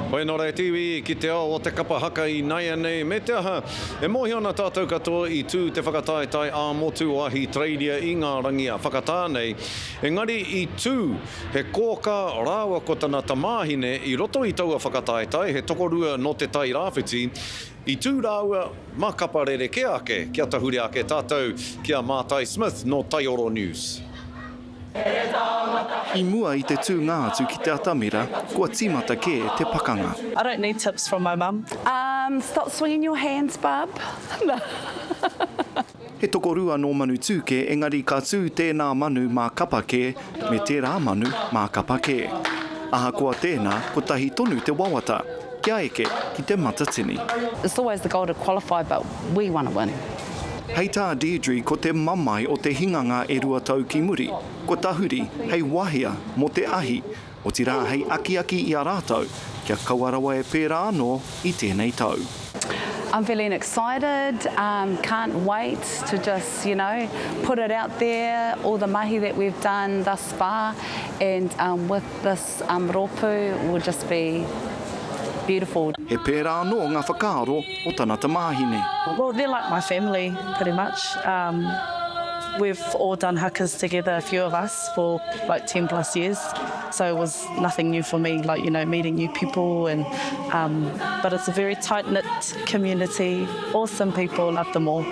Hoi anō rā e te iwi ki te ao o te kapa haka inaianei, me te aha, e mōhio ana tātou katoa i tū te whakataetae ā-motu o Ahitereiria i ngā rangi a whakatā nei, engari i tū he kōkā rāua ko tana tamāhine i roto i taua whakataetae, he tokorua nō Te Tai Rāwhiti, i tū rāua mā kapa rerekē ake, kia tahuri ake tātou ki a Mātai Smith nō Taioro News. I mua i te tūnga atu ki te atamira, kua tīmata kē te pakanga. I don't need tips from my mum. Um, stop swinging your hands, bub. He tokorua nō Manutūkē engari ka tū tēnā manu mā kapa kē me tērā manu mā kapa kē. Ahakoa tēnā, kotahi tonu te wawata, kia eke ki te Matatini. It's always the goal to qualify but we wanna win. Hei tā Deirdre ko te mamae o te hinganga e 2 tau ki muri, kua tahuri hei wahea mō te ahi, otirā hei akiaki i a rātou kia kaua rawa e pērā anō i tēnei tau. I'm feeling excited, um, can't wait to just, you know, put it out there, all the mahi that we've done thus far, and um, with this um, rōpū will just be beautiful. He pērā anō ngā whakaaro o tana tamāhine. Well, they're like my family, pretty much. Um, we've all done hakas together, a few of us, for like 10 plus years. So it was nothing new for me, like, you know, meeting new people. And, um, but it's a very tight-knit community, awesome people, love them all.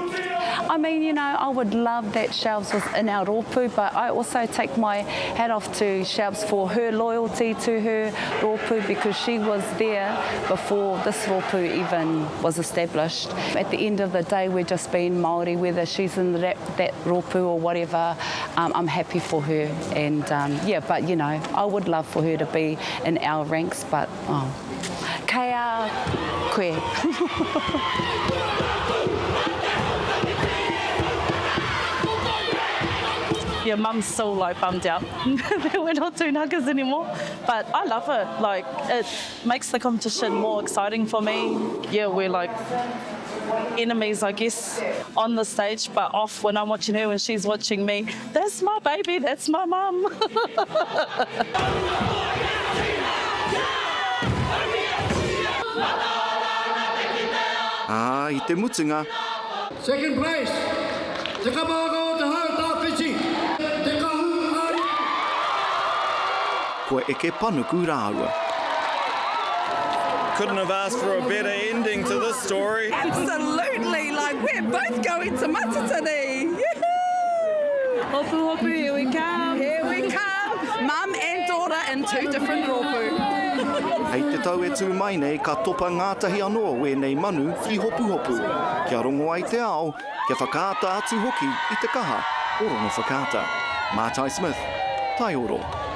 I mean, you know, I would love that Shelves was in our rōpū, but I also take my hat off to Shelves for her loyalty to her rōpū because she was there before this rōpū even was established. At the end of the day, we're just being Māori, whether she's in that, that rōpū or whatever, um, I'm happy for her. And um, yeah, but you know, I would love for her to be in our ranks, but oh, kei a koe. Yeah, mum's still like bummed out that we're not doing hakas anymore, but I love it. Like it makes the competition more exciting for me. Yeah, we're like enemies, I guess, on the stage, but off when I'm watching her and she's watching me. That's my baby, that's my mum. Ā, i te mutunga, Second place, Te Kapa Haka o Te Hau Tawhiti, Te Kahu Ariki. Kua eke panuku rāua. Couldn't have asked for a better ending to this story. Absolutely, like we're both going to Matatini. Yoo-hoo! Hopu hopu, here we come. Here we come. Mum and daughter in two different rōpū. Hei te tau e tū mai nei ka topa ngātahi anō wēnei manu ki Hopuhopu, kia rongo ai te ao, kia whakaata atu hoki i te kaha o Rongowhakaata. Mātai Smith, Taioro.